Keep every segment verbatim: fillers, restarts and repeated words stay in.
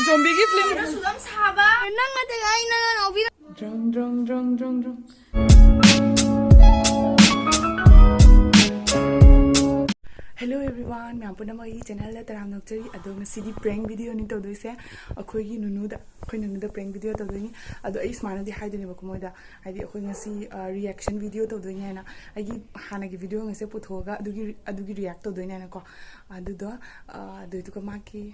ꯖꯣꯝꯕꯤꯒꯤ film ꯁꯨꯗꯝ ꯁꯥꯕ꯫ ꯅꯪ ꯅꯠꯇꯦ, ꯑꯩ ꯅꯪ ꯉꯥꯎꯕꯤꯔ- ꯗ꯭ꯔꯪ, ꯗ꯭ꯔꯪ, ꯗ꯭ꯔꯪ, ꯗ꯭ꯔꯪ, ꯗ꯭ꯔꯪ꯫ Hello everyone, ꯃꯌꯥꯝ ꯄꯨꯝꯅꯃꯛ ꯑꯩꯒꯤ ꯆꯦꯅꯦꯜꯗ ꯇꯔꯥꯝꯅ ꯑꯣꯛꯆꯔꯤ꯫ ꯑꯗꯣ ꯉꯁꯤꯗꯤ ꯄ꯭ꯔꯦꯡ ꯚꯤꯗꯤꯑꯣꯅꯤ ꯇꯧꯗꯣꯏꯁꯦ꯫ ꯑꯩꯈꯣꯏꯒꯤ ꯅꯨꯅꯨꯗ, ꯑꯩꯈꯣꯏ ꯅꯨꯅꯨꯗ ꯄ꯭ꯔꯦꯡ ꯚꯤꯗꯤꯑꯣ ꯇꯧꯗꯣꯏꯅꯤ꯫ ꯑꯗꯣ ꯑꯩ ꯁꯨꯃꯥꯏꯅꯗꯤ ꯍꯥꯏꯗꯣꯏꯅꯦꯕꯀꯣ ꯃꯣꯏꯗ, ꯍꯥꯏꯗꯤ ꯑꯩꯈꯣꯏ ꯉꯁꯤ ꯔꯤꯌꯦꯛꯁꯟ ꯚꯤꯗꯤꯑꯣ ꯇꯧꯗꯣꯏꯅꯤ ꯍꯥꯏꯅ, ꯑꯩꯒꯤ ꯍꯥꯟꯅꯒꯤ ꯚꯤꯗꯤꯑꯣ ꯉꯁꯤ ꯄꯨꯊꯣꯛꯑꯒ ꯑꯗꯨꯒꯤ ꯑꯗꯨꯒꯤ ꯔꯤꯌꯦꯛ ꯇꯧꯗꯣꯏꯅꯦꯅꯀꯣ꯫ ꯑꯗꯨꯗꯣ ꯑ, ꯑꯗꯨꯗꯨꯒ ꯃꯥꯒꯤ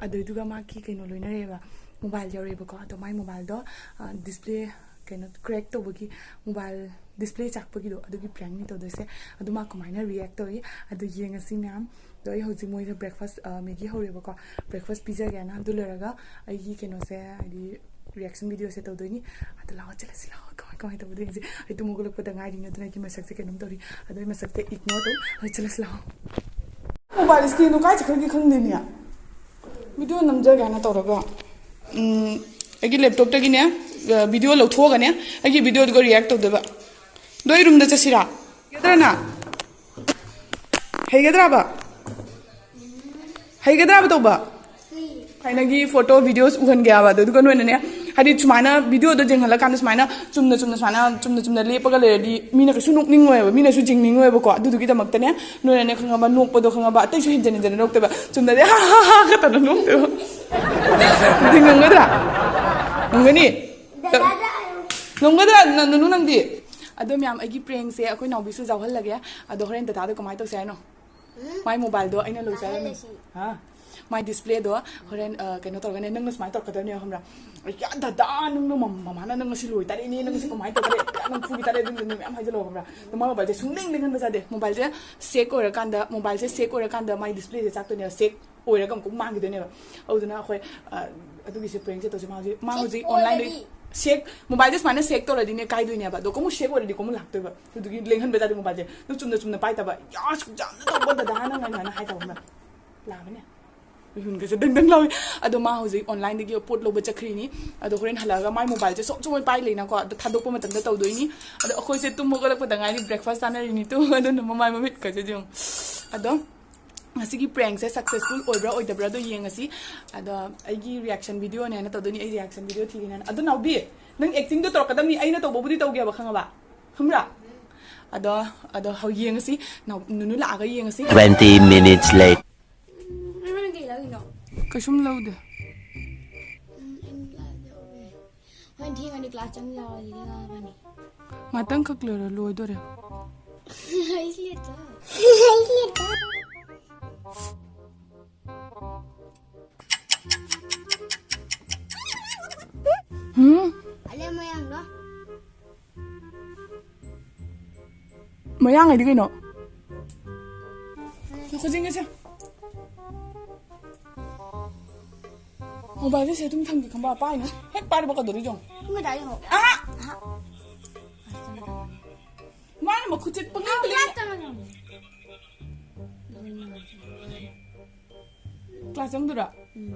ꯑꯗꯨꯗꯨꯒ ꯃꯥꯒꯤ ꯀꯩꯅꯣ ꯂꯣꯏꯅꯔꯦꯕ, ꯃꯣꯕꯥꯏꯜ ꯌꯧꯔꯛꯑꯦꯕꯀꯣ꯫ ꯑꯗꯣ ꯃꯥꯏ ꯃꯣꯕꯥꯏꯜꯗꯣ ꯗꯤꯁꯄ꯭ꯂꯦ ꯀꯩꯅꯣ ꯀ꯭ꯔꯦꯛ ꯇꯧꯕꯒꯤ, ꯃꯣꯕꯥꯏꯜ ꯗꯤꯁꯄ꯭ꯂꯦ ꯆꯥꯛꯄꯒꯤꯗꯣ, ꯑꯗꯨꯒꯤ ꯄ꯭ꯔꯦꯡꯅꯤ ꯇꯧꯗꯣꯏꯁꯦ꯫ ꯑꯗꯨ ꯃꯥ ꯀꯃꯥꯏꯅ ꯔꯤꯌꯦꯛ ꯇꯧꯏ ꯑꯗꯨ ꯌꯦꯡꯉꯁꯤ ꯃꯌꯥꯝ꯫ ꯑꯗꯣ ꯑꯩ ꯍꯧꯖꯤꯛ ꯃꯣꯏꯗ ꯕ꯭ꯔꯦꯛꯐꯥꯁ, ꯃꯦꯒꯤ ꯍꯧꯔꯦꯕꯀꯣ꯫ ꯕ꯭ꯔꯦꯛꯐꯥꯁ ꯄꯤꯖꯒꯦꯅ꯫ ꯑꯗꯨ ꯂꯣꯏꯔꯒ ꯑꯩꯒꯤ ꯀꯩꯅꯣꯁꯦ, ꯍꯥꯏꯗꯤ ꯔꯤꯌꯦꯛꯁꯟ ꯚꯤꯗꯤꯑꯣꯁꯦ ꯇꯧꯗꯣꯏꯅꯤ꯫ ꯑꯗꯣ ꯂꯥꯛꯑꯣ ꯆꯠꯂꯁꯤ, ꯂꯥꯛꯑꯣ꯫ ꯀꯃꯥꯏ ꯀꯃꯥꯏꯅ ꯇꯧꯕꯗꯣ ꯌꯦꯡꯁꯤ꯫ ꯑꯩ ꯇꯨꯝ ꯍꯧꯒꯠꯂꯛꯄꯗ ꯉꯥꯏꯔꯤꯅꯦ, ꯑꯗꯨꯅ ꯑꯩꯒꯤ ꯃꯁꯛꯁꯦ ꯀꯩꯅꯣꯝ ꯇꯧꯔꯤ꯫ ꯑꯗꯣ ꯑꯩ ꯃꯁꯛꯁꯦ ꯏꯒꯅꯣꯔ ꯇꯧ꯫ ꯑꯗꯣ ꯆꯠꯂꯁꯤ ꯂꯥꯛꯑꯣ꯫ ꯃꯣꯕꯥꯏꯜ ꯁ꯭ꯀ꯭ꯔꯤꯟꯗꯣ ꯀꯥꯏ ꯆꯠꯈ꯭ꯔꯒꯦ ꯈꯪꯗꯦꯅꯦ꯫ ꯚꯤꯗꯤꯑꯣ ꯅꯝꯖꯒꯦꯅ ꯇꯧꯔꯒ, ꯎꯝ, ꯑꯩꯒꯤ ꯂꯦꯞꯇꯣꯞꯇꯒꯤꯅꯦ, ꯑ, ꯚꯤꯗꯤꯑꯣ ꯂꯧꯊꯣꯛꯑꯒꯅꯦ, ꯑꯩꯒꯤ ꯚꯤꯗꯤꯑꯣꯗꯨꯒ ꯔꯤꯌꯦꯛ ꯇꯧꯗꯣꯏꯕ꯫ ꯑꯗꯣ ꯑꯩ ꯔꯨꯝꯗ ꯆꯠꯁꯤꯔꯥ? ꯍꯩꯒꯗ꯭ꯔꯅ? ꯍꯩꯒꯗ꯭ꯔꯕ? ꯍꯩꯒꯗ꯭ꯔꯕ ꯇꯧꯕ? ꯊꯥꯏꯅꯒꯤ ꯐꯣꯇꯣ ꯚꯤꯗꯤꯑꯣꯁ ꯎꯍꯟꯒꯦ ꯍꯥꯏꯕ꯫ ꯑꯗꯣ ꯑꯗꯨꯒ ꯅꯣꯏꯅꯅꯦ, ꯍꯥꯏꯗꯤ ꯁꯨꯃꯥꯏꯅ ꯚꯤꯗꯤꯑꯣꯗꯣ ꯌꯦꯡꯍꯜꯂꯀꯥꯟꯗ ꯁꯨꯃꯥꯏꯅ ꯆꯨꯝꯅ ꯆꯨꯝꯅ ꯁꯨꯃꯥꯏꯅ ꯆꯨꯝꯅ ꯆꯨꯝꯅ ꯂꯦꯞꯄꯒ ꯂꯩꯔꯗꯤ ꯃꯤꯅ ꯀꯩꯁꯨ ꯅꯣꯛꯅꯤꯡꯉꯣꯏꯕ, ꯃꯤꯅꯁꯨ ꯌꯦꯡꯅꯤꯡꯉꯣꯏꯕꯀꯣ꯫ ꯑꯗꯨꯗꯨꯒꯤꯗꯃꯛꯇꯅꯦ ꯅꯣꯏꯅꯅꯦ, ꯈꯪꯉꯕ, ꯅꯣꯛꯄꯗꯣ, ꯈꯪꯉꯕ, ꯑꯇꯩꯁꯨ ꯍꯦꯟꯖꯟ ꯍꯦꯟꯖꯟꯅ ꯅꯣꯛꯇꯣꯏꯕ꯫ ꯆꯨꯝꯅꯗꯤ ꯍꯥ ꯍꯥ ꯍꯥ ꯈꯛꯇꯅ ꯅꯣꯛꯇꯣꯏꯕ꯫ ꯑꯗꯨꯗꯤ ꯉꯝꯒꯗ꯭ꯔꯥ? ꯉꯝꯒꯅꯤ? ꯉꯝꯒꯗ꯭ꯔꯥ, ꯅ-, ꯅꯅꯨ, ꯅꯪꯗꯤ? ꯑꯗꯣ ꯃꯌꯥꯝ, ꯑꯩꯒꯤ ꯄ꯭ꯔꯦꯡꯁꯦ ꯑꯩꯈꯣꯏ ꯅꯥꯎꯕꯤꯁꯨ ꯌꯥꯎꯍꯜꯂꯒꯦ꯫ ꯑꯗꯣ ꯍꯣꯔꯦꯟ ꯗꯗꯥꯗꯣ ꯀꯃꯥꯏꯅ ꯇꯧꯁꯦ ꯍꯥꯏꯅꯣ? ꯃꯥꯏ ꯃꯣꯕꯥꯏꯜꯗꯣ ꯑꯩꯅ ꯂꯣꯏꯖꯔꯝꯃꯦ꯫ ꯍꯥ? ꯃꯥꯏ ꯗꯤꯁꯄ꯭ꯂꯦꯗꯣ ꯍꯣꯔꯦꯟ, ꯑ, ꯀꯩꯅꯣ ꯇꯧꯔꯒꯅꯦ, ꯅꯪꯅ ꯁꯨꯃꯥꯏꯅ ꯇꯧꯔꯛꯀꯗꯕꯅꯦꯕ, ꯈꯪꯕ꯭ꯔꯥ? "ꯌꯥ, ꯗꯗꯥ, ꯅꯪꯅ ꯃꯝ-, ꯃꯃꯥꯅ ꯅꯪ ꯉꯁꯤ ꯂꯣꯏ ꯇꯥꯔꯦꯅꯦ, ꯅꯪ ꯉꯁꯤ ꯀꯃꯥꯏꯅ ꯇꯧꯈ꯭ꯔꯦ? ꯌꯥ, ꯅꯪ ꯐꯨꯒꯤ ꯇꯥꯔꯦ", ꯑꯗꯨꯝ ꯅꯪ ꯃꯌꯥꯝ ꯍꯥꯏꯖꯜꯂꯣ, ꯈꯪꯕ꯭ꯔꯥ? ꯑꯗꯣ ꯃꯥ ꯃꯣꯕꯥꯏꯜꯁꯦ ꯁꯨꯡꯂꯦꯡ ꯂꯦꯡꯍꯟꯕ ꯌꯥꯗꯦ꯫ ꯃꯣꯕꯥꯏꯜꯁꯦ ꯁꯦꯛ ꯑꯣꯏꯔꯀꯥꯟꯗ, ꯃꯣꯕꯥꯏꯜꯁꯦ ꯁꯦꯛ ꯑꯣꯏꯔꯀꯥꯟꯗ ꯃꯥꯏ ꯗꯤꯁꯄ꯭ꯂꯦꯁꯦ ꯆꯥꯛꯇꯣꯏꯅꯦꯕ, ꯁꯦꯛ ꯑꯣꯏꯔꯒ ꯑꯃꯨꯛ ꯃꯥꯡꯈꯤꯗꯣꯏꯅꯦꯕ꯫ ꯑꯗꯨꯗꯨꯅ ꯑꯩꯈꯣꯏ, ꯑ, ꯑꯗꯨꯒꯤꯁꯦ ꯄ꯭ꯔꯦꯡꯁꯦ ꯇꯧꯁꯦ꯫ ꯃꯥ ꯍꯧꯖꯤꯛ, ꯃꯥ ꯁꯦꯛ ꯍꯧꯖꯤꯛ ꯑꯣꯟꯂꯥꯏꯟꯗ ꯑꯣꯏꯔꯗꯤ? ꯁꯦꯛ, ꯃꯣꯕꯥꯏꯜꯁꯦ ꯁꯨꯃꯥꯏꯅ ꯁꯦꯛ ꯇꯧꯔꯗꯤꯅꯦ ꯀꯥꯏꯗꯣꯏꯅꯦꯕ꯫ ꯑꯗꯣ ꯀꯃꯨꯛ ꯁꯦꯛ ꯑꯣꯏꯔꯗꯤ ꯀꯃꯨꯛ ꯂꯥꯛꯇꯣꯏꯕ꯫ ꯑꯗꯨꯗꯨꯒꯤ ꯂꯦꯡꯍꯟꯕ ꯌꯥꯗꯦ ꯃꯣꯕꯥꯏꯜꯁꯦ꯫ ꯑꯗꯨ ꯆꯨꯝꯅ ꯆꯨꯝꯅ ꯄꯥꯏꯗꯕ꯫ "ꯌꯥꯁ, ꯌꯥꯝꯅ ꯇꯧꯕ ꯗꯗꯥ ꯅꯪ" ꯍꯥꯏꯅ ꯍꯥꯏ ꯇꯧꯕ ꯑꯃ ꯂꯥꯛꯑꯕꯅꯦ꯫ ꯃꯤꯍꯨꯟꯒꯁꯦ ꯗꯪ ꯗꯪ ꯂꯥꯎꯏ꯫ ꯑꯗꯣ ꯃꯥ ꯍꯧꯖꯤꯛ ꯑꯣꯟꯂꯥꯏꯟꯗꯒꯤ ꯄꯣꯠ ꯂꯧꯕ ꯆꯠꯈ꯭ꯔꯤꯅꯤ꯫ ꯑꯗꯣ ꯍꯣꯔꯦꯟ ꯍꯜꯂꯛꯑꯒ ꯃꯥꯏ ꯃꯣꯕꯥꯏꯜꯁꯦ ꯁꯣꯝ ꯁꯣꯝ ꯄꯥꯏ ꯂꯩꯅꯀꯣ꯫ ꯑꯗꯣ ꯊꯥꯗꯣꯛꯄ ꯃꯇꯝꯗ ꯇꯧꯗꯣꯏꯅꯤ꯫ ꯑꯗꯣ ꯑꯩꯈꯣꯏꯁꯦ ꯇꯨꯝ ꯍꯧꯒꯠꯂꯛꯄꯗ ꯉꯥꯏꯔꯤ, ꯕ꯭ꯔꯦꯛꯐꯥꯁ ꯆꯥꯅꯔꯤꯅꯤ꯫ ꯇꯨ, ꯑꯗꯨꯅ ꯃꯃꯥꯏ ꯃꯃꯤꯠꯀꯁꯦ ꯌꯦꯡꯉꯨ꯫ ꯑꯗꯣ ꯉꯁꯤꯒꯤ prankꯁꯦ successful ꯑꯣꯏꯕ꯭ꯔꯥ ꯑꯣꯏꯗꯕ꯭ꯔꯥꯗꯣ ꯌꯦꯡꯉꯁꯤ꯫ ꯑꯗꯣ ꯑꯩꯒꯤ reaction videoꯅꯦꯅ ꯇꯧꯗꯣꯏꯅꯤ, ꯑꯩ reaction video ꯊꯤꯔꯤꯅꯦꯅ꯫ ꯑꯗꯣ ꯅꯥꯎꯕꯤ, ꯅꯪ actingꯗꯣ ꯇꯧꯔꯛꯀꯗꯕꯅꯤ, ꯑꯩꯅ ꯇꯧꯕꯕꯨꯗꯤ ꯇꯧꯒꯦꯕ, ꯈꯪꯉꯕ? ꯈꯪꯕ꯭ꯔꯥ? ꯑꯗꯣ, ꯑꯗꯣ ꯍꯧ ꯌꯦꯡꯉꯁꯤ꯫ ꯅꯥꯎ-, ꯅꯨꯅꯨ ꯂꯥꯛꯑꯒ ꯌꯦꯡꯉꯁꯤ꯫ Twenty minutes later. ꯅꯪ ꯀꯩ ꯂꯧꯔꯤꯅꯣ? ꯀꯩꯁꯨꯝ ꯂꯧꯗꯦ꯫ ꯎꯝ, ꯑꯩ ꯂꯥꯛꯑꯒꯦ꯫ ꯍꯣꯔꯦꯟ ꯊꯦꯡꯉꯗꯤ class ꯆꯪ ꯌꯥꯔꯣꯏ, ꯑꯗꯨꯗꯤ ꯉꯥꯡꯉꯛꯀꯅꯤ꯫ ꯉꯥꯛꯇꯪ ꯈꯛ ꯂꯩꯔ ꯂꯣꯏꯗꯣꯔꯦ꯫ ꯑꯩꯁ ꯂꯦꯠꯇ꯫ ꯑꯩꯁ ꯂꯦꯠꯇ꯫ ꯎꯝ? ꯑꯂꯦ ꯃꯌꯥꯡꯗꯣ꯫ ꯃꯌꯥꯡ ꯍꯥꯏꯗꯤ ꯀꯩꯅꯣ? ꯈꯨꯖꯤꯟꯒꯁꯦ꯫ ꯃꯣꯕꯥꯏꯜꯁꯦ ꯁꯤ ꯑꯗꯨꯝ ꯊꯝꯒꯦ ꯈꯪꯕ꯭ꯔꯥ? ꯄꯥꯏꯅꯨ꯫ ꯍꯦꯛ ꯄꯥꯏꯔꯕ ꯀꯩꯗꯧꯗꯣꯏꯅꯣ? ꯈꯪꯒꯗ꯭ꯔꯥ ꯌꯦꯡꯉꯣ꯫ ꯑꯥ! ꯃꯥꯅ ꯃꯈꯨꯠꯁꯦ ꯄꯪꯂꯦꯡ ꯄꯪꯂꯦꯡ꯫ Class ꯆꯪꯗꯣꯏꯔꯣ? ꯎꯝ꯫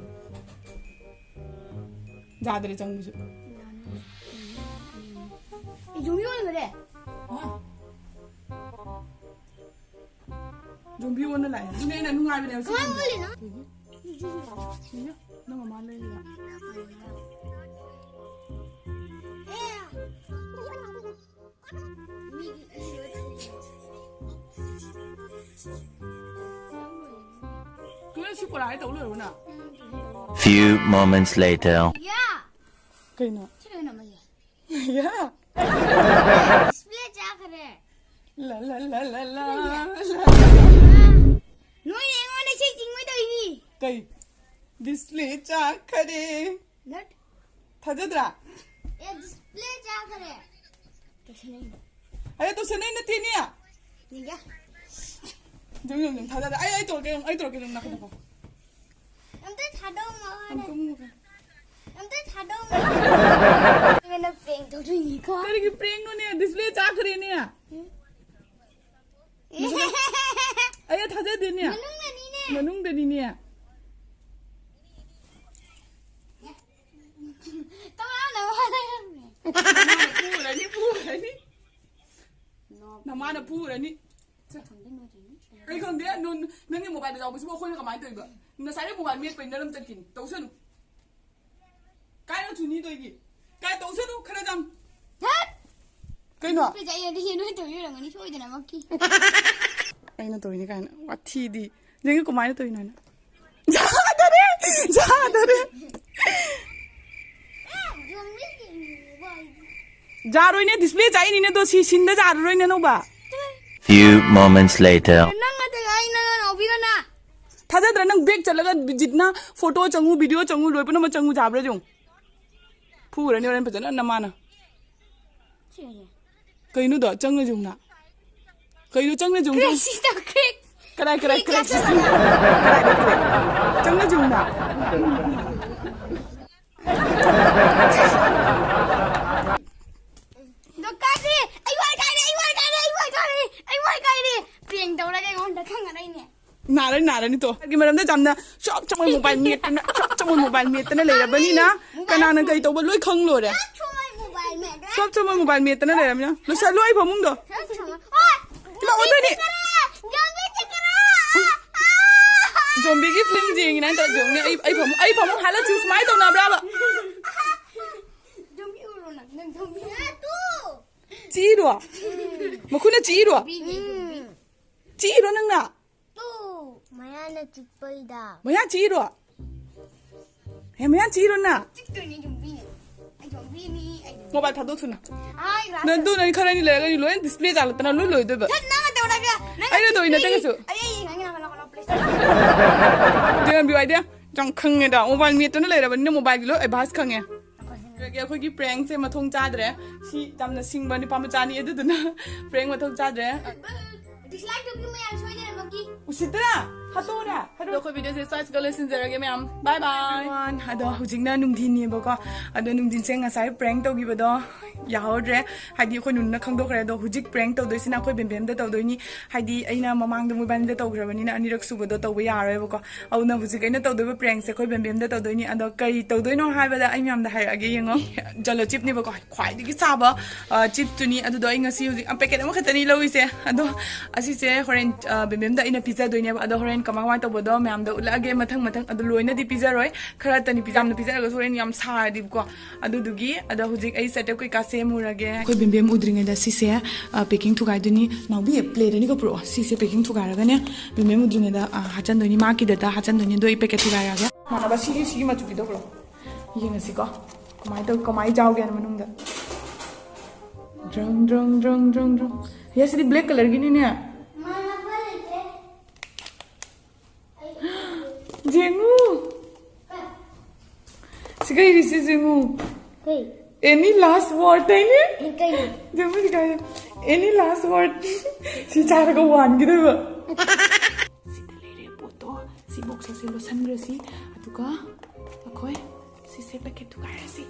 ꯌꯥꯗ꯭ꯔꯦ ꯆꯪꯕꯁꯨ꯫ ꯌꯥꯅꯤ꯫ ꯎꯝ꯫ ꯑꯩ ꯌꯨꯝ ꯌꯣꯟꯈ꯭ꯔꯦ꯫ ꯍꯥ? ꯌꯨꯝꯕꯤ ꯑꯣꯟꯅ ꯂꯥꯛꯑꯦ꯫ ꯑꯗꯨꯅꯦ ꯑꯩꯅ ꯅꯨꯡꯉꯥꯏꯕꯅꯦꯕ ꯁꯤ ꯀꯃꯥꯏ ꯐꯤꯂꯝꯁꯦ꯫ ꯑꯣꯜꯂꯤꯅꯣ? ꯀꯩꯒꯤ? ꯀꯩꯒꯤ? ꯅꯪ ꯃꯃꯥ ꯂꯩꯔꯤꯔꯣ? ꯑꯦ꯫ ꯃꯤꯒꯤ ꯏ ꯂꯣꯏ ꯊꯣꯛꯑꯦ꯫ ꯀꯩꯅꯣ ꯁꯤ ꯀꯣꯂꯥꯏ ꯇꯧ ꯂꯣꯏꯔꯕꯣ ꯅꯪ? Few moments later. ꯌꯥ! ꯀꯩꯅꯣ? ꯁꯤ ꯀꯩꯅꯣ ꯑꯃ ꯂꯩ꯫ ꯌꯥ! Display ꯆꯥꯈ꯭ꯔꯦ꯫ ꯂꯥ, ꯂꯥ, ꯂꯥ, ꯂꯥ, ꯂꯥ, ꯂꯥ꯫ ꯅꯣꯏꯅ ꯑꯩꯉꯣꯟꯗ ꯏꯁꯩ ꯆꯤꯡꯉꯣꯏ ꯇꯧꯏꯅꯤ꯫ ꯀꯩ? Display ꯆꯥꯈꯔꯦ꯫ Not꯫ ꯊꯥꯖꯗ꯭ꯔꯥ? A, display ꯆꯥꯈꯔꯦ꯫ ꯇꯧꯁꯟꯅꯩꯅꯦ꯫ ꯑꯩ ꯇꯧꯁꯟꯅꯩ ꯅꯠꯇꯦꯅꯦ꯫ ꯌꯦꯡꯒꯦ꯫ ꯌꯨꯝ, ꯌꯨꯝ, ꯌꯨꯝ, ꯊꯥꯖꯗ꯭ꯔꯥ? ꯑꯩ, ꯑꯩ ꯇꯧꯔꯛꯀꯦ, ꯑꯩ ꯇꯧꯔꯛꯀꯦ, ꯅꯪ ꯅꯥꯀꯣꯡꯗ ꯐꯝ꯫ ꯑꯝꯇ ꯊꯥꯗꯣꯛꯑꯣ꯫ ꯑꯝꯇ ꯊꯥꯗꯣꯛꯑꯣ꯫ ꯅꯪꯅ prank ꯇꯧꯗꯣꯏꯅꯤꯀꯣ꯫ ꯀꯔꯤꯒꯤ prankꯅꯣꯅꯦ? Display ꯆꯥꯈ꯭ꯔꯦꯅꯦ꯫ ꯎꯝ꯫ ꯃꯁꯛ-, ꯑꯩ ꯊꯥꯖꯗꯦꯅꯦ꯫ ꯃꯅꯨꯡꯗꯅꯤꯅꯦ꯫ ꯃꯅꯨꯡꯗꯅꯤꯅꯦ꯫ ꯀꯃꯥꯏꯅ ꯃꯥ ꯂꯩꯔꯝꯃꯦ? ꯅꯃꯥꯅ ꯐꯨꯔꯅꯤ, ꯐꯨꯔꯅꯤ꯫ ꯅꯃꯥꯅ ꯐꯨꯔꯅꯤ꯫ ꯑꯩ ꯈꯪꯗꯦ꯫ ꯅꯪ, ꯅꯪꯒꯤ ꯃꯣꯕꯥꯏꯜꯗ ꯌꯥꯎꯕꯁꯤꯕꯨ ꯑꯩꯈꯣꯏꯅ ꯀꯃꯥꯏꯅ ꯇꯧꯔꯤꯕ? ꯉꯁꯥꯏꯗꯩ ꯃꯣꯕꯥꯏꯜ ꯃꯦꯠꯄꯩ ꯅꯔꯝ ꯆꯠꯈꯤꯅꯤ꯫ ꯇꯧꯁꯅꯨ꯫ ꯀꯥꯏꯅ ꯊꯨꯅꯤ ꯇꯧꯏꯒꯤ? ꯀꯥꯏ ꯇꯧꯁꯅꯨ ꯈꯔꯗꯪ꯫ ꯍꯦꯠ! ꯀꯩꯅꯣ? ꯄꯤꯖꯥ, ꯑꯩꯅꯗꯤ ꯍꯦꯟ ꯅꯣꯏ ꯇꯧꯔꯤ ꯑꯣꯏꯔꯝꯒꯅꯤ ꯁꯣꯏꯗꯅꯃꯛꯀꯤ꯫ ꯑꯩꯅ ꯇꯧꯔꯤꯅꯤ ꯀꯥꯏꯅ꯫ ꯋꯥꯊꯤꯗꯤ꯫ ꯅꯪꯒꯤ ꯀꯃꯥꯏꯅ ꯇꯧꯔꯤꯅꯣ ꯍꯥꯏꯅ? ꯌꯥꯗꯔꯦ! ꯌꯥꯗꯔꯦ! ꯌꯥꯔꯣꯏꯅꯦ, ꯗꯤꯁꯄ꯭ꯂꯦ ꯆꯥꯛꯏꯅꯤꯅꯦ, ꯑꯗꯣ ꯁꯤ ꯁꯤꯟꯗ ꯌꯥꯔꯔꯣꯏꯅꯦ ꯑꯅꯧꯕ꯫ Few moments later. ꯅꯪ ꯅꯠꯇꯦ, ꯑꯩ ꯅꯪ ꯉꯥꯎꯕꯤꯔꯣꯅ꯫ ꯊꯥꯖꯗ꯭ꯔꯥ? ꯅꯪ ꯕꯦꯛ ꯆꯠꯂꯒ ꯕꯤꯖꯤꯠꯅ ꯐꯣꯇꯣ ꯆꯪꯉꯨ, ꯚꯤꯗꯤꯑꯣ ꯆꯪꯉꯨ, ꯂꯣꯏ ꯄꯨꯝꯅꯃꯛ ꯆꯪꯉꯨ ꯌꯥꯕ꯭ꯔꯥ ꯌꯦꯡꯉꯨ꯫ ꯐꯨꯔꯅꯤ ꯍꯣꯔꯦꯟ ꯐꯖꯅ ꯅꯃꯥꯅ꯫ ꯁꯤꯅꯦ꯫ ꯀꯩꯅꯣꯗꯣ? ꯆꯪꯉ ꯌꯦꯡꯉꯨꯅ꯫ ꯀꯩꯅꯣ ꯆꯪꯉ ꯌꯦꯡꯉꯨ? ꯀ꯭ꯔꯦꯛꯁꯤ ꯇꯧ, ꯀ꯭ꯔꯦꯛ꯫ ꯀꯗꯥꯏ, ꯀꯗꯥꯏ, ꯀ꯭ꯔꯦꯛ ꯀ꯭ꯔꯦꯛ ꯆꯠꯂꯦ꯫ ꯆꯪꯉ-, ꯀꯗꯥꯏꯗ ꯀ꯭ꯔꯦꯛ? ꯆꯪꯉ ꯌꯦꯡꯉꯨꯅ꯫ ꯗꯣ ꯀꯥꯏꯗꯦ! ꯑꯩ ꯋꯥꯏ ꯀꯥꯏꯔꯦ! ꯑꯩ ꯋꯥꯏ ꯀꯥꯏꯔꯦ! ꯑꯩ ꯋꯥꯏ ꯀꯥꯏꯔꯦ! ꯑꯩ ꯋꯥꯏ ꯀꯥꯏꯔꯦ! ꯄ꯭ꯔꯦꯡ ꯇꯧꯔꯒ ꯑꯩꯉꯣꯟꯗ ꯈꯪꯉꯔꯣꯏꯅꯦ꯫ ꯅꯥꯔꯅꯤ, ꯅꯥꯔꯅꯤ ꯇꯣ꯫ ꯑꯩꯒꯤ ꯃꯔꯝꯗ ꯌꯥꯝꯅ ꯆꯞ ꯆꯞ ꯃꯣꯕꯥꯏꯜ ꯃꯦꯠꯇꯅ, ꯆꯞ ꯆꯞ ꯃꯣꯕꯥꯏꯜ ꯃꯦꯠꯇꯅ ꯂꯩꯔꯕꯅꯤꯅ ꯃꯣꯕꯥꯏꯜ ꯀꯅꯥꯅ ꯀꯩ ꯇꯧꯕ ꯂꯣꯏ ꯈꯪ ꯂꯣꯏꯔꯦ꯫ ꯆꯞ ꯆꯞ ꯃꯣꯕꯥꯏꯜ ꯃꯦꯠꯂꯦ꯫ ꯆꯞ ꯆꯞ ꯃꯣꯕꯥꯏꯜ ꯃꯦꯠꯇꯅ ꯂꯩꯔꯕꯅꯤꯅ꯫ ꯂꯣꯏꯁꯜꯂꯨ ꯑꯩ ꯐꯃꯨꯡꯗꯣ꯫ ꯆꯞ ꯆꯞ ꯃꯣꯕꯥꯏꯜ꯫ ꯍꯣꯏ! ꯏꯃꯥ, ꯑꯣꯟꯗꯣꯏꯅꯦ꯫ ꯆꯠꯈ꯭ꯔꯦ! ꯖꯣꯝꯕꯤ ꯆꯠꯈ꯭ꯔꯦ! ꯖꯣꯝꯕꯤꯒꯤ ꯐꯤꯂꯝ ꯌꯦꯡꯉꯤꯅ ꯇꯧꯔ ꯌꯦꯡꯉꯨꯅꯦ꯫ ꯑꯩ, ꯑꯩ ꯐꯃꯨꯡ, ꯑꯩ ꯐꯃꯨꯡ ꯍꯥꯠꯂꯛꯈꯤꯕ ꯁꯨꯃꯥꯏꯅ ꯇꯧꯅꯕ꯭ꯔꯕ? ꯖꯣꯝꯕꯤ ꯎꯔꯣ ꯅꯪ, ꯅꯪ ꯖꯣꯝꯕꯤ꯫ ꯆꯤꯛꯏꯔꯣ? ꯃꯈꯨꯠꯅ ꯆꯤꯛꯏꯔꯣ? ꯖꯣꯝꯕꯤꯅꯦ, ꯖꯣꯝꯕꯤ꯫ ꯆꯤꯛꯏꯔꯣ ꯅꯪꯅ? ꯇꯨ, ꯃꯌꯥꯅ ꯆꯤꯛꯄꯩꯗ꯫ ꯃꯌꯥ ꯆꯤꯛꯏꯔꯣ? ꯍꯦ, ꯃꯌꯥ ꯆꯤꯛꯏꯔꯣ ꯅꯪ? ꯆꯤꯛꯇꯣꯏꯅꯦ, ꯖꯣꯝꯕꯤꯅꯦ꯫ ꯑꯩ ꯖꯣꯝꯕꯤꯅꯤ, ꯑꯩ ꯖꯣꯝꯕꯤ꯫ ꯃꯣꯕꯥꯏꯜ ꯊꯥꯗꯣꯛ ꯊꯨꯅ꯫ ꯑꯥꯏ, ꯔꯥꯁ꯫ ꯅꯪ ꯑꯗꯨ ꯅꯪ ꯈꯔ ꯑꯅꯤ ꯂꯩꯔꯒ ꯑꯩ ꯂꯣꯏ ꯗꯤꯁꯄ꯭ꯂꯦ ꯆꯥꯜꯂꯛꯇꯅ ꯂꯣꯏ ꯂꯣꯏꯗꯣꯏꯕ꯫ ꯊꯠ, ꯅꯪ ꯇꯧꯔꯒ, ꯅꯪ ꯑꯩꯅ ꯇꯧꯔꯤ ꯅꯠꯇꯦ ꯀꯩꯁꯨ꯫ ꯑꯩ, ꯑꯩ, ꯉꯥꯡꯉꯤ, ꯉꯥꯡꯉꯤ, ꯉꯥꯡꯉꯤ, ꯉꯥꯡꯉꯤ, please꯫ ꯗꯦꯝ ꯕꯤ ꯋꯥꯏ ꯗꯦꯝ꯫ ꯌꯥꯝ ꯈꯪꯉꯦꯗ, ꯃꯣꯕꯥꯏꯜ ꯃꯦꯠꯇꯅ ꯂꯩꯔꯕꯅꯤꯅ ꯃꯣꯕꯥꯏꯜꯒꯤ ꯂꯣꯏ ꯑꯦꯗꯚꯥꯏꯁ ꯈꯪꯉꯦ꯫ ꯑꯩꯈꯣꯏꯒꯤ ꯄ꯭ꯔꯦꯡꯁꯦ ꯃꯊꯣꯡ ꯆꯥꯗ꯭ꯔꯦ꯫ ꯁꯤ ꯌꯥꯝꯅ ꯁꯤꯡꯕ ꯅꯨꯄꯥ ꯃꯆꯥꯅꯤ, ꯑꯗꯨꯗꯨꯅ ꯄ꯭ꯔꯦꯡ ꯃꯊꯣꯡ ꯆꯥꯗ꯭ꯔꯦ꯫ Dislike ꯇꯧꯕꯤꯌꯨ ꯃꯌꯥꯝ ꯁꯣꯏꯗꯅꯃꯛꯀꯤ꯫ ꯎꯁꯤꯠꯇ꯭ꯔꯥ? ꯍꯥꯠꯇꯣꯛꯎꯔꯥ? ꯑꯗꯣ ꯑꯩꯈꯣꯏ ꯚꯤꯗꯤꯑꯣꯁꯦ ꯁ꯭ꯋꯥꯏꯁꯤꯒ ꯂꯣꯏꯁꯤꯟꯖꯔꯒꯦ ꯃꯌꯥꯝ꯫ Bye bye꯫ ꯑꯗꯣ ꯍꯧꯖꯤꯛꯅ ꯅꯨꯡꯊꯤꯟꯅꯦꯕꯀꯣ꯫ ꯑꯗꯣ ꯅꯨꯡꯊꯤꯟꯁꯦ ꯉꯁꯥꯏ ꯄ꯭ꯔꯦꯡ ꯇꯧꯈꯤꯕꯗꯣ ꯌꯥꯍꯧꯗ꯭ꯔꯦ꯫ ꯍꯥꯏꯗꯤ ꯑꯩꯈꯣꯏ ꯅꯨꯅꯨꯅ ꯈꯪꯗꯣꯛꯈ꯭ꯔꯦ꯫ ꯑꯗꯣ ꯍꯧꯖꯤꯛ ꯄ꯭ꯔꯦꯡ ꯇꯧꯗꯣꯏꯁꯤꯅ ꯑꯩꯈꯣꯏ ꯕꯦꯝꯕꯦꯝꯗ ꯇꯧꯗꯣꯏꯅꯤ꯫ ꯍꯥꯏꯗꯤ ꯑꯩꯅ ꯃꯃꯥꯡꯗ ꯃꯣꯏꯕꯥꯅꯤꯗ ꯇꯧꯈ꯭ꯔꯕꯅꯤꯅ ꯑꯅꯤꯔꯛ ꯁꯨꯕꯗꯣ ꯇꯧꯕ ꯌꯥꯔꯣꯏꯕꯀꯣ꯫ ꯑꯗꯨꯅ ꯍꯧꯖꯤꯛ ꯑꯩꯅ ꯇꯧꯗꯣꯏꯕ ꯄ꯭ꯔꯦꯡꯁꯦ ꯑꯩꯈꯣꯏ ꯕꯦꯝꯕꯦꯝꯗ ꯇꯧꯗꯣꯏꯅꯤ꯫ ꯑꯗꯣ ꯀꯔꯤ ꯇꯧꯗꯣꯏꯅꯣ ꯍꯥꯏꯕꯗ ꯑꯩ ꯃꯌꯥꯝꯗ ꯍꯥꯏꯔꯛꯑꯒꯦ ꯌꯦꯡꯉꯣ꯫ ꯖꯂꯣ ꯆꯤꯞꯅꯦꯕꯀꯣ, ꯈ꯭ꯋꯥꯏꯗꯒꯤ ꯁꯥꯕ, ꯑ, ꯆꯤꯞꯇꯨꯅꯤ꯫ ꯑꯗꯨꯗꯣ ꯑꯩ ꯉꯁꯤ ꯍꯧꯖꯤꯛ ꯄꯦꯀꯦꯠ ꯑꯃꯈꯛꯇꯅꯤ ꯂꯧꯔꯤꯁꯦ꯫ ꯑꯗꯣ ꯑ, ꯁꯤꯁꯦ ꯍꯣꯔꯦꯟ, ꯑ, ꯕꯦꯝꯕꯦꯝꯗ ꯑꯩꯅ ꯄꯤꯖꯗꯣꯏꯅꯦꯕ꯫ ꯑꯗꯣ ꯍꯣꯔꯦꯟ ꯀꯃꯥꯏ ꯀꯃꯥꯏꯅ ꯇꯧꯕꯗꯣ ꯃꯌꯥꯝꯗ ꯎꯠꯂꯛꯑꯒꯦ ꯃꯊꯪ ꯃꯊꯪ꯫ ꯑꯗꯣ ꯂꯣꯏꯅꯗꯤ ꯄꯤꯖꯔꯣꯏ, ꯈꯔꯇꯅꯤ ꯄꯤꯖ-, ꯌꯥꯝꯅ ꯄꯤꯖꯔꯒꯁꯨ ꯍꯣꯔꯦꯟ ꯌꯥꯝ ꯁꯥꯔꯗꯤꯕꯀꯣ꯫ ꯑꯗꯨꯗꯨꯒꯤ꯫ ꯑꯗꯣ ꯍꯧꯖꯤꯛ ꯑꯩ ꯁꯦꯠꯑꯞ ꯀꯩꯀꯥ ꯁꯦꯝꯃꯨꯔꯒꯦ꯫ ꯑꯩꯈꯣꯏ ꯕꯦꯝꯕꯦꯝ ꯎꯗ꯭ꯔꯤꯉꯩꯗ ꯁꯤꯁꯦ, ꯑ, ꯄꯦꯀꯤꯡ ꯊꯨꯒꯥꯏꯗꯣꯏꯅꯤ꯫ ꯅꯥꯎꯕꯤ, ꯄ꯭ꯂꯦꯠ ꯑꯅꯤꯒ ꯄꯨꯔꯛꯑꯣ꯫ ꯁꯤꯁꯦ ꯄꯦꯀꯤꯡ ꯊꯨꯒꯥꯏꯔꯒꯅꯦ ꯕꯦꯝꯕꯦꯝ ꯎꯗ꯭ꯔꯤꯉꯩꯗ, ꯑ, ꯍꯥꯠꯆꯟꯗꯣꯏꯅꯤ꯫ ꯃꯥ ꯀꯤꯗꯇ ꯍꯥꯠꯆꯟꯗꯣꯏꯅꯤ꯫ ꯑꯗꯣ ꯑꯩ ꯄꯦꯀꯦꯠ ꯊꯨꯒꯥꯏꯔꯛꯑꯒꯦ꯫ ꯃꯥꯟꯅꯕ ꯁꯤꯒꯤ, ꯁꯤꯒꯤ ꯃꯆꯨꯒꯤꯗꯣ ꯄꯨꯔꯛꯑꯣ꯫ ꯌꯦꯡꯉꯁꯤꯀꯣ ꯀꯃꯥꯏꯅ ꯇꯧ, ꯀꯃꯥꯏꯅ ꯆꯥꯎꯒꯦ ꯍꯥꯏꯅ ꯃꯅꯨꯡꯗ꯫ ꯗ꯭ꯔꯪ, ꯗ꯭ꯔꯪ, ꯗ꯭ꯔꯪ, ꯗ꯭ꯔꯪ, ꯗ꯭ꯔꯪ꯫ ꯌꯦꯁ, ꯁꯤꯗꯤ ꯕ꯭ꯂꯦꯛ ꯀꯂꯔꯒꯤꯅꯤꯅꯦ꯫ ꯃꯥꯟꯅꯕ ꯂꯩꯇ꯭ꯔꯦ꯫ ꯌꯦꯡꯉꯨ꯫ ꯁꯤ ꯀꯩ ꯔꯤꯁꯤ ꯌꯦꯡꯉꯨ꯫ ꯀꯩ? Any last word ꯍꯥꯏꯅꯦ? ꯀꯩ? ꯌꯦꯡꯉꯨ ꯁꯤ ꯀꯥꯏ꯫ Any last word? ꯁꯤ ꯆꯥꯔꯒ ꯋꯥꯟꯈꯤꯗꯣꯏꯕ꯫ ꯁꯤꯗ ꯂꯩꯔꯦ ꯄꯣꯠꯇꯣ꯫ ꯁꯤ ꯕꯣꯛꯁ ꯑꯁꯤ ꯂꯣꯠꯁꯟꯈ꯭ꯔꯁꯤ꯫ ꯑꯗꯨꯒ ꯑꯩꯈꯣꯏ ꯁꯤꯁꯦ ꯄꯦꯀꯦꯠ ꯊꯨꯒꯥꯏꯔꯁꯤ꯫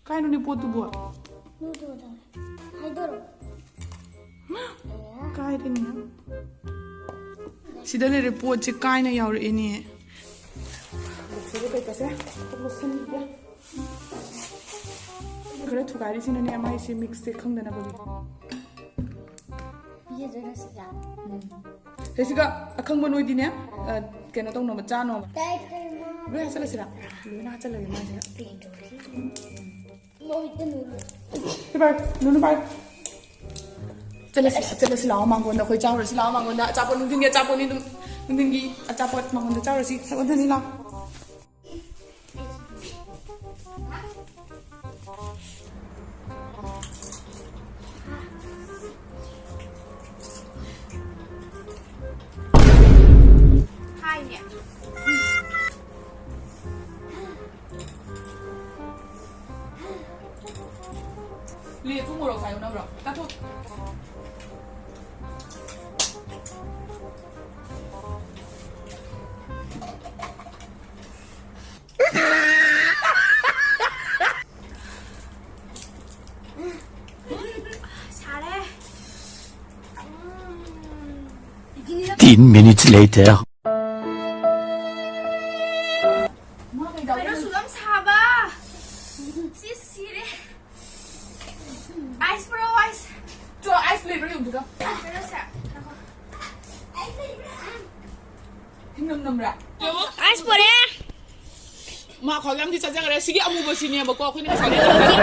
ꯀꯥꯏꯅꯣꯅꯦ ꯄꯣꯠꯇꯨꯕꯣ? ꯍꯥꯏꯗꯣꯔꯣ? ꯀꯥꯏꯗꯅꯦ? ꯁꯤꯗ ꯂꯩꯔꯦ ꯄꯣꯠꯁꯦ ꯀꯥꯏꯅ ꯌꯥꯎꯔꯛꯑꯦꯅꯦ꯫ ꯂꯣꯏꯁꯤꯜꯂꯦ ꯀꯩꯀꯥꯁꯦ꯫ ꯂꯣꯏꯁꯤꯟꯕꯤꯒꯦ꯫ ꯈꯔ ꯊꯨꯒꯥꯏꯔꯤꯁꯤꯅꯅꯦ ꯃꯥꯏꯁꯦ ꯃꯤꯛꯁꯁꯦ ꯈꯪꯗꯅꯕꯒꯤ꯫ ꯄꯤꯖꯗꯣꯏꯔꯣ ꯁꯤꯒ? ꯎꯝ꯫ ꯁꯤꯒ ꯑꯈꯪꯕ ꯅꯣꯏꯗꯤꯅꯦ, ꯑ, ꯀꯩꯅꯣ ꯇꯧꯅꯕ, ꯆꯥꯅꯕ꯫ ꯀꯥꯏ ꯀꯩꯅꯣ? ꯂꯣꯏ ꯍꯥꯞꯆꯜꯂꯁꯤꯔꯥ? ꯂꯣꯏꯅ ꯍꯥꯞꯆꯜꯂꯒꯦ ꯃꯥꯏꯁꯤꯗ꯫ ꯀꯩꯗꯧꯔꯤ? ꯃꯃꯤꯠꯇ ꯅꯨꯔꯣ꯫ ꯁꯤ ꯄꯥꯏ, ꯅꯨꯅꯨ ꯄꯥꯏ꯫ ꯆꯠꯂꯁꯤ, ꯆꯠꯂꯁꯤ ꯂꯥꯛꯑꯣ ꯃꯥꯡꯒꯣꯟꯗ ꯑꯩꯈꯣꯏ ꯆꯥꯎꯔꯁꯤ ꯂꯥꯛꯑꯣ ꯃꯥꯡꯒꯣꯟꯗ꯫ ꯑꯆꯥꯄꯣꯠ ꯅꯨꯡꯊꯤꯟꯒꯤ ꯑꯆꯥꯄꯣꯠꯅꯤ ꯑꯗꯨꯝ, ꯅꯨꯡꯊꯤꯟꯒꯤ ꯑꯆꯥꯄꯣꯠ ꯃꯥꯡꯒꯣꯟꯗ ꯆꯥꯎꯔꯁꯤ꯫ ꯆꯠꯂꯗꯅꯤ ꯂꯥꯛꯑꯣ꯫ ꯍꯥꯏꯅꯦ꯫ ꯂꯦ, ꯊꯨꯝ ꯃꯣꯔꯣꯛ ꯁꯥꯏꯌꯨ ꯅꯪꯔꯣ? ꯆꯥꯊꯣꯛ꯫ ꯁꯥꯔꯦ꯫ Ten minutes later. ꯀꯩꯅꯣ ꯁꯨꯛ ꯌꯥꯝ ꯁꯥꯕ꯫ ꯁꯤ ꯁꯤꯔꯦ꯫ ꯑꯥꯏꯁ ꯄꯨꯔꯛꯑꯣ, ꯑꯥꯏꯁ꯫ ꯆꯣ, ꯑꯥꯏꯁ ꯂꯩꯕ꯭ꯔꯥ ꯌꯦꯡꯕꯤꯔꯣ꯫ ꯀꯩꯅꯣꯁꯦ꯫ ꯍꯤꯡꯅꯝ ꯅꯝꯕ꯭ꯔꯥ? ꯑꯥꯏꯁ ꯄꯨꯔꯛꯑꯦ꯫ ꯃꯥ ꯈ꯭ꯋꯥꯏ ꯌꯥꯝꯗꯤ ꯆꯥꯖꯈ꯭ꯔꯦ꯫ ꯁꯤꯒꯤ ꯑꯃꯨꯕꯁꯤꯅꯦꯕꯀꯣ ꯑꯩꯈꯣꯏꯅ ꯉꯁꯥꯏ ꯂꯩꯔꯛꯄꯁꯦ꯫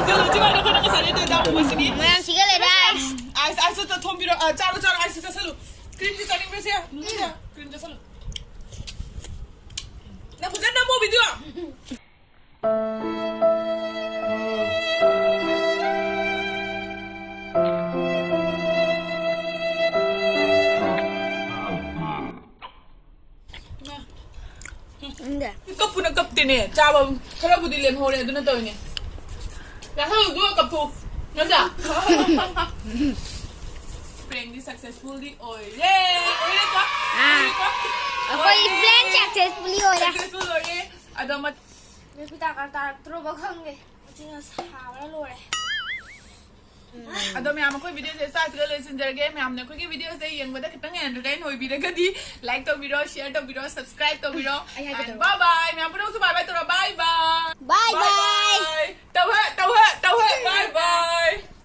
ꯀꯩꯅꯣ, ꯁꯤꯒ ꯑꯩꯈꯣꯏꯅ ꯉꯁꯥꯏ ꯂꯩꯔꯛꯇꯣꯏꯗ ꯑꯃꯨꯕꯁꯤꯅꯤ꯫ ꯃꯌꯥꯝ ꯁꯤꯒ ꯂꯩꯔꯦ ꯑꯥꯏꯁ꯫ ꯑꯥꯏꯁ, ꯑꯥꯏꯁꯇꯣ ꯊꯣꯝꯕꯤꯔꯣ꯫ ꯑ, ꯆꯥꯔꯣ, ꯆꯥꯔꯣ, ꯑꯥꯏꯁꯇꯣ ꯆꯥꯁꯜꯂꯨ꯫ ꯀ꯭ꯔꯤꯝꯁꯦ ꯆꯥꯅꯤꯡꯕ꯭ꯔꯥ ꯁꯦ? ꯅꯨꯡꯁꯤꯠ, ꯀ꯭ꯔꯤꯝ ꯆꯥꯁꯜꯂꯨ꯫ ꯅꯪ ꯐꯖꯅ ꯅꯝꯃꯣ ꯚꯤꯗꯤꯑꯣ꯫ ꯀꯞꯄꯨꯅ ꯀꯞꯇꯦꯅꯦ, ꯆꯥꯕ ꯈꯔꯕꯨꯗꯤ ꯂꯦꯝꯍꯧꯔꯦ, ꯑꯗꯨꯅ ꯇꯧꯔꯤꯅꯦ꯫ ꯆꯥꯁꯜꯂꯨ, ꯑꯗꯨꯒ ꯀꯞꯊꯣꯛꯎ, ꯅꯠꯇ꯭ꯔꯥ? Prankꯗꯤ successfulꯗꯤ ꯑꯣꯏꯔꯦ, ꯑꯣꯏꯔꯦꯀꯣ? ꯑꯥ꯫ ꯑꯣꯏꯔꯦꯀꯣ? ꯑꯩꯈꯣꯏ plan successfully ꯑꯣꯏꯔꯦ꯫ Successful ꯑꯣꯏꯔꯦ꯫ ꯑꯗꯣ ꯃꯠ- ꯃꯤꯠ ꯄꯤꯇꯥ ꯀꯥꯔ ꯇꯥꯔꯛꯇ꯭ꯔꯣꯕ ꯈꯪꯗꯦ꯫ ꯃꯆꯤꯟꯅ ꯁꯥꯕꯅ ꯂꯣꯏꯔꯦ꯫ ꯑꯗꯣ ꯃꯌꯥꯝ, ꯑꯩꯈꯣꯏ videoꯁꯦ ꯁ꯭ꯋꯥꯏꯁꯤꯗ ꯂꯣꯏꯁꯤꯟꯖꯔꯒꯦ꯫ ꯃꯌꯥꯝꯅ ꯑꯩꯈꯣꯏꯒꯤ videoꯁꯦ ꯌꯦꯡꯕꯗ ꯈꯤꯇꯪ entertain ꯑꯣꯏꯕꯤꯔꯒꯗꯤ like ꯇꯧꯕꯤꯔꯣ, share ꯇꯧꯕꯤꯔꯣ, subscribe ꯇꯧꯕꯤꯔꯣ꯫ ꯑꯩ ꯍꯥꯏꯒꯦ And ꯇꯧꯔꯣ꯫ Bye bye꯫ ꯃꯌꯥꯝ ꯄꯨꯝꯅꯃꯛꯁꯨ bye bye ꯇꯧꯔꯣ꯫ Bye bye꯫ Bye bye꯫ Bye bye꯫ ꯇꯧꯍꯦ, ꯇꯧꯍꯦ, ꯇꯧꯍꯦ꯫ Bye bye꯫